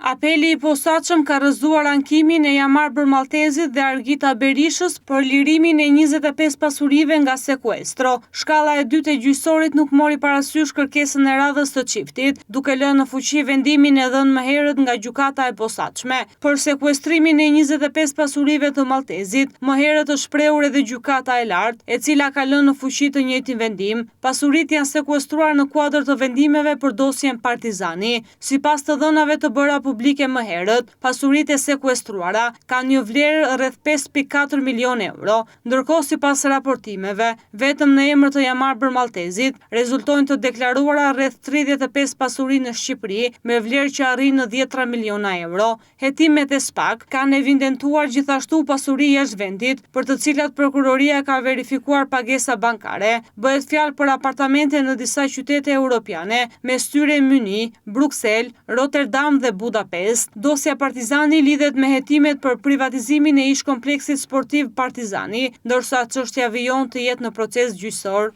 Apeli i Posaçëm ka rrëzuar ankimin e Jamarbër Malltezit dhe Argita Berishës për lirimin e 25 pasurive nga sekuestro. Shkalla e dytë e gjyqësorit nuk mori parasysh kërkesën e radhës të çiftit, duke lënë në fuqi vendimin e dhënë më herët nga Gjykata e Posaçme. Për sekuestrimin e 25 pasurive të Malltezit, më herët është shprehur edhe Gjykata e Lartë, e cila ka lënë në fuqi të njëjtin vendim. Pasuritë janë sekuestruar në kuadër të vendimeve për dosjen Partizani. Sipas të dhënave të bëra publike më herët, pasuritë e sekuestruara kanë një vlerë rreth 5.4 milionë euro. Ndërkohë, sipas raportimeve, vetëm në emër të Jamarbër Malltezit, rezultojnë të deklaruara rreth 35 pasuri në Shqipëri me vlerë që arrijnë në dhjetra miliona euro. Hetimet e SPAK kanë evidentuar gjithashtu pasuri jashtë vendit, për të cilat prokuroria ka verifikuar pagesa bankare. Bëhet fjalë për apartamente në disa qytete europiane, mes tyre Mynih, Bruksel, Rotterdam dhe Budapest. Dosja Partizani lidhet me hetimet për privatizimin e ish-kompleksit sportiv Partizani, ndërsa çështja vijon të jetë në proces gjyqësor.